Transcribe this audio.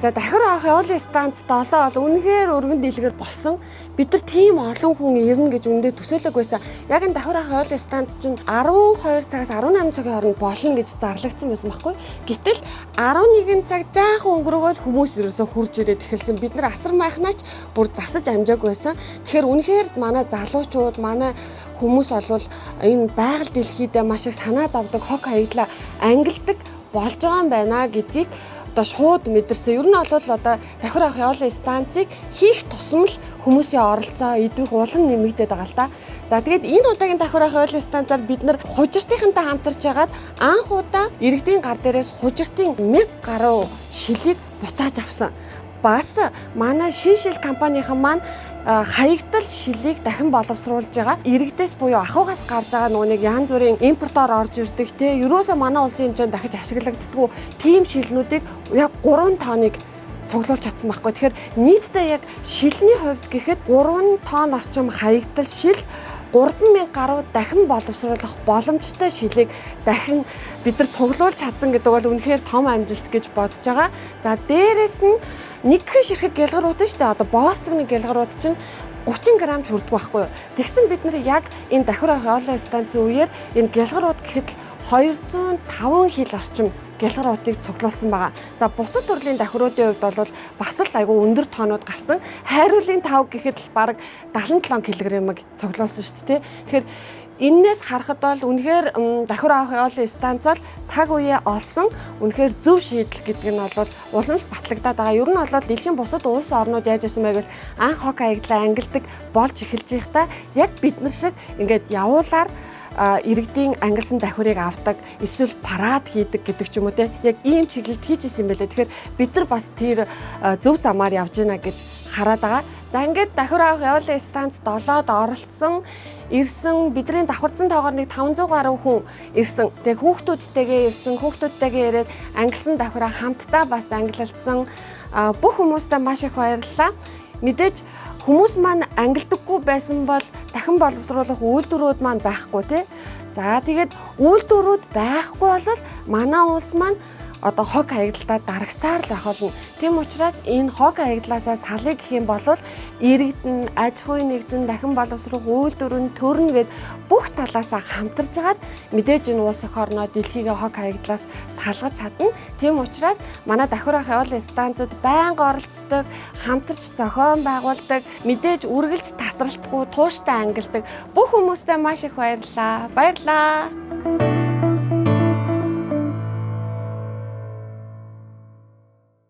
За, давхар авах явуулын станц 7 бол үнэхээр өргөн дэлгэр болсон. Бид нар тийм олон хүн ирнэ гэж үндэ төсөөлөөг байсан. Яг энэ давхар авах явуулын станц чинь 12 цагаас 18 цагийн хооронд болно гэж зарлагдсан байсан байхгүй. Гэтэл 11 цаг жаахан өнгөрөөгөл хүмүүс ерөөсө хурж ирээд эхэлсэн. Бид нар асар майхнаач бүр засаж амжаагүй байсан. Тэгэхээр үнэхээр манай залуучууд, манай хүмүүс олвол энэ байгаль дэлхийдээ маш их санаа зовдөг, хог хаягдлаа ангилдаг болж байгаа юм байна гэдгийг одоо шууд мэдэрсэн. Ер нь бол одоо давхар авах явуулын станцыг хийх тусам л хүмүүсийн оролцоо идэвх улам нэмэгдээд байгаа л та. За, тэгээд энэ удаагийн давхар авах явуулын станцаар бид нар хужиртынхантай хамтарч хагаад анх удаа иргэдийн гар дээрээс хужиртын 1000 гаруй шилийг буцааж авсан. Бас манай шинэ шил компанийн маань хаягдал шилийг дахин боловсруулж байгаа. Иргэдээс буюу ахуйгаас гарч байгаа нөгөө нэг янз бүрийн импортоор орж ирдэг те. Ерөөсөө манай улсын хэмжээнд дахиж ашиглагддаггүй тийм шилнүүдийг яг 3 тонныг цуглуулж чадсан байхгүй. Тэгэхээр нийтдээ яг шилний хувьд гэхэд 3 тонн орчим хаягдал шил, 3000 гаруй дахин боловсруулах боломжтой шилийг дахин бид нар цуглуулж чадсан гэдэг бол үнэхээр том амжилт гэж бодож байгаа. За, дээрэс нь нэгхэн ширхэг гялгарууд нь шүү дээ. Одоо боорцогны гялгарууд чинь 30 грамм ч хүрдэггүй байхгүй юу. Тэгсэн бид нар яг энэ давхар авах явуулын станцын үеэр энэ гялгарууд гэхэд л 205 хил орчим гялгар утыг цуглуулсан байгаа. За, бусад төрлийн давхруудын хувьд бол бас л айгүй өндөр тоонууд гарсан. Хайруулын тав гэхэд л бараг 77 кг-ыг цуглуулсан шүү дээ. Тэгэхээр энээс харахад бол үнэхээр давхар авах явуулын станц бол цаг үеэ олсон үнэхээр зөв шийдэл гэдэг нь бол улам л батлагдаад байгаа. Ер нь бол дэлхийн бусад улс орнууд яаж исэн бэ гэвэл анх хог хаягдлаа ангилдаг болж эхэлж байхдаа яг бид нар шиг ингээд явуулаар иргэдийн ангилсан давхрыг авдаг, эсвэл парад хийдэг гэдэг ч юм уу те, яг ийм чиглэлд хийж исэн юм байлээ. Тэгэхээр бид нар бас тэр зөв замаар явж байна гэж хараад байгаа. За, ингээд давхар авах явуулын станц 7-д оролцсон, ирсэн бидний давхарцсан тоогоор нэг 500 гаруй хүн ирсэн. Тэгээ хүүхдүүдтэйгээ ирсэн, хүүхдүүдтэйгээ ирээд ангилсан давхраа хамтдаа бас ангилалцсан бүх хүмүүстээ маш их баярлалаа. Мэдээж хүмүүс маань ангилдаггүй байсан бол дахин боловсруулах үйлдвэрүүд маань байхгүй тий. За, тэгээд үйлдвэрүүд байхгүй бол манай улс маань одоо хог хаягдaltaа дарагсаар л байх болно. Тийм учраас энэ хог хаягдлаасаа салъя гэх юм бол иргэд нь, аж ахуйн нэгжин, дахин боловсруулах үйлдвэр нь, төрнө гээд бүх талаасаа хамтарч хагаад мэдээж энэ улс эх орноо, дэлхийгээ хог хаягдлаас салгаж чадна. Тийм учраас манай давхар авах явуулын станцад байнга оролцдог, хамтарч зохион байгуулдаг, мэдээж үргэлж тасралтгүй тууштай ангилдаг бүх хүмүүстээ маш их баярлалаа. Баярлалаа.